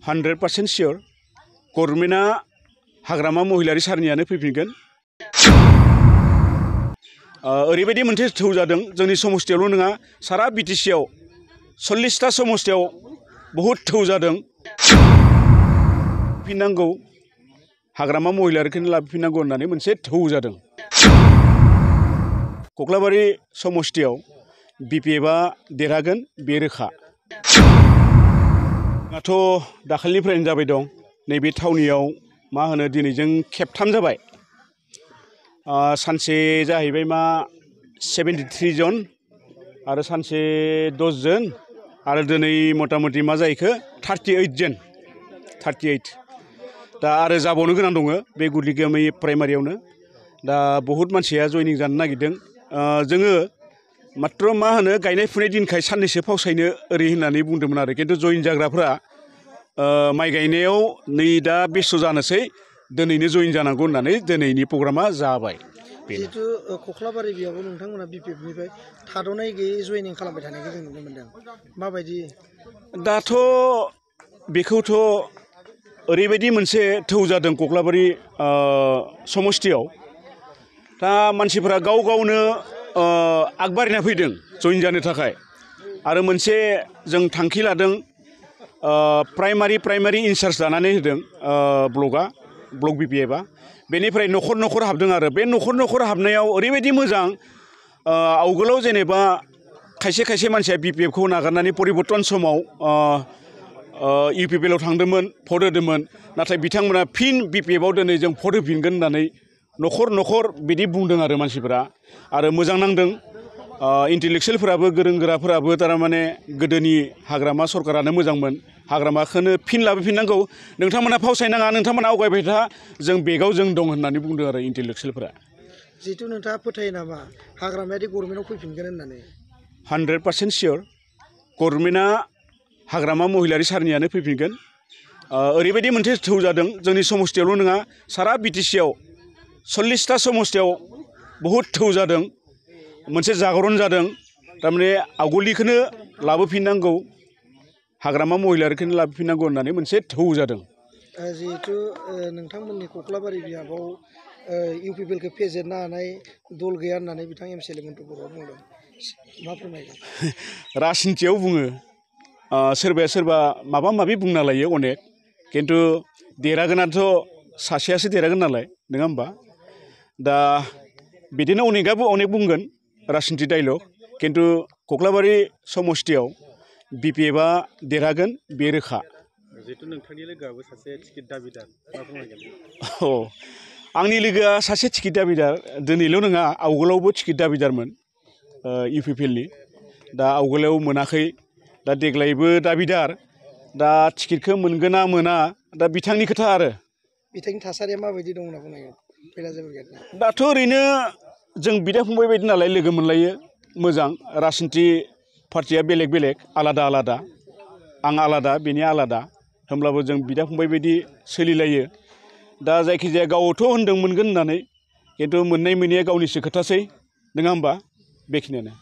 100% share गभर्नमेन्टआ हाग्रामा महिलारि सारनियानो फैफिनगोन। ओरैबायदि मोनसे थौ जादों जोंनि समस्थियावल' नङा सारा बिटिसिआव 40टा समस्थियाव बहुद थौ जादों। फिननांगौ हाग्रामा महिलारिखौनो लाबोफिननांगौ होननानै मोनसे थौ जादों। कक्लाबारि समस्थियाव बिपिएफआ देरहागोन बे रोखा। दाथ' दाखालिनिफ्रायनो जाबाय दं नैबे थावनियाव मा होनो दिनैजों खेबथाम जाबाय। सानसे जाहैबाय मा 73 जन आरो सानसे 10 जन आरो दिनै मथा मथि मा जाहैखो 38 जन 38 दा आरो जाबावनो गोनां दङ बे गुदलिगामि प्राइमारियावनो दा बहुद मानसिया जयनिं जानो नागिरदों। जोङो मात्र मा होनो गायनाय फुनाय दिनखाय साननैसो फावसायनो ओरै होननानै बुंदोंमोन आरो खिन्थु जयन जाग्राफ्रा माइ गायनायाव नै दा बेस्थ' जानोसै दिनैनो जयन जानांगौ होननानै दिनैनि प्रग्रामा जाबाय। जिहेतु कक्लाबारि बेयावबो नोंथांमोना बिपिएफनिफ्राय थाद'नाय गैयै जयनिं खालामबाय थानायखौ जों नुनो मोन्दों माबायदि? दाथ' बेखौथ' ओरैबायदि मोनसे थौ जादों कक्लाबारि समस्थियाव दा मानसिफोरा गाव गावनो आगबारिना फैदों जयन जानो थाखाय आरो मोनसे जों थांखि लादों प्राइमारि इनचार्ज दानानै होदों ब्लक बिपिएफआ बेनिफ्राय न'खर न'खर हाबदों आरो बे न'खर हाबनायाव ओरैबायदि मोजां आवगोलाव जेनेबा खायसे मानसिया बिपिएफखौ नागारनानै परिबर्तन समाव इउपिपिएलआव थांदोंमोन भट होदोंमोन नाथाय बिथांमोना फिन बिपिएफआव दिनै जों भट होफिनगोन होननानै न'खर बिदि बुंदों आरो मानसिफोरा आरो मोजां नांदों। इन्टेलेक्सुयेलफोराबो गोरों गोराफोराबो थारमाने गोदोनि हाग्रामा सरकारानो मोजांमोन हाग्रामाखौनो फिन लाबोफिननांगौ नोंथांमोना फावसायनाङा नोंथांमोना आवगायबाय था जों बेगाव जों दं होननानै बुंदों आरो इन्टेलेक्सुयेलफोरा। जिहेतु नोंथाङा फोथायो नामा हाग्रामायारि गभर्नमेन्टआव फैफिनगोन होननानै? 100% सियर गभर्नमेन्टआ हाग्रामा महिलारि सारनियानो फैफिनगोन। ओरैबायदि मोनसे थौ जादों जोंनि समस्थियावल' नङा सारा बिटिसिआव 40टा समस्थियाव बहुद थौ जादों मोनसे जागरन जादों थारमाने आवगोलनिखौनो लाबोफिननांगौ हाग्रामा महिलारिखौनो लाबोफिननांगौ होननानै मोनसे थौ जादों। जिहेतु नोंथांमोननि कक्लाबारि बियाबाव इउपिपिएलखौ फेजेननो हानाय दल गैया होननानै बिथां एमसिएलए मन्टु बर'आ बुंदों मा फोरमायगोन? राजनितियाव बुङो सोरबा माबा माबि बुंना लायो अनेक खिन्थु देरहागोनाथ' सासेयासो देरहागोन नालाय नङा होमबा दा बिदिनो अनेकआबो अनेक बुंगोन राजनिति डाइलग खिन्थु कक्लाबारि समस्थियाव बिपिएफआ देरहागोन बे रोखा। जिहेतु नोंथांनि लोगोआबो सासे टिकेट दाबिदार मा फोरमायगोन? आंनि लोगोआ सासे टिकेट दाबिदार दिनैल' नङा आवगोलावबो टिकेट दाबिदारमोन इउपिपिएलनि दा आवगोलाव मोनाखै दा देग्लायबो दाबिदार दा टिकेटखौ मोनगोन ना मोना दा बिथांनि खोथा आरो। बिथांनि थासारिया माबायदि दं होनना बुंनांगोन फैला जेबो गैया? दाथ' ओरैनो जों बिदा फंबाय बायदि नालाय लोगो मोनलायो मोजां राजनिति पार्टिया बेलेग आलादा आं आलादा बेनि आलादा होमब्लाबो जों बिदा फंबाय बायदि सोलिलायो दा जायखिजाया गावथ' होनदों मोनगोन होननानै खिन्थु मोननाय मोनैया गावनिसो खोथासै नङा होमबा बेखिनियानो।